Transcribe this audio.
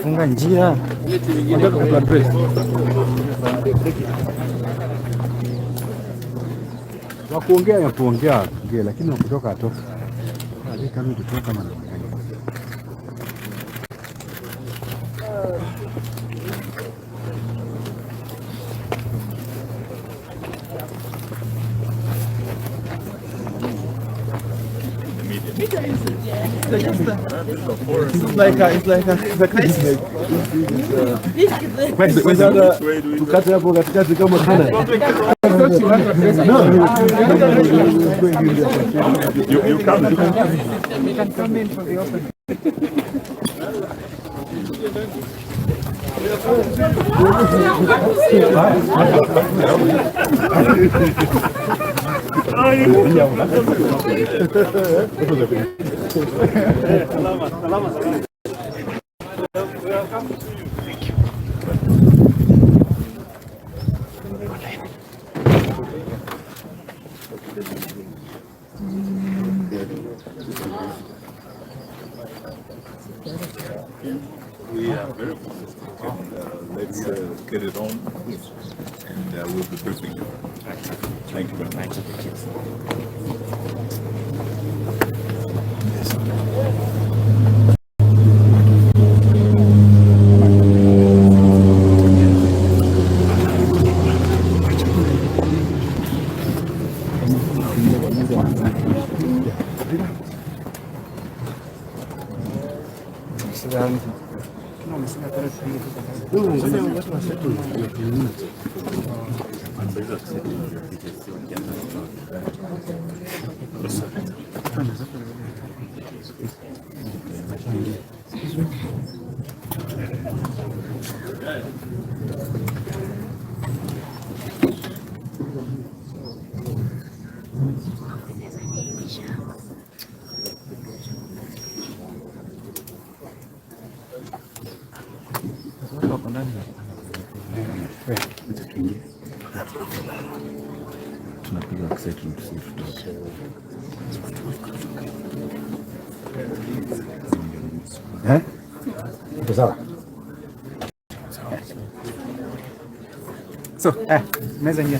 Wamefunga njia. Nataka kuaddress. Wa kuongea ya kuongea ongea, lakini wa kutoka atoka. Kama kutoka maana gani? It's like a crisis. Tukate hapo katikati kama kana. You come. You can come in for the open. We are very optimistic and let's get it on and we'll be briefing you. Thank you very much. Tunapiga excitement tutoke. Eh? Uko sawa? So, meza ingia.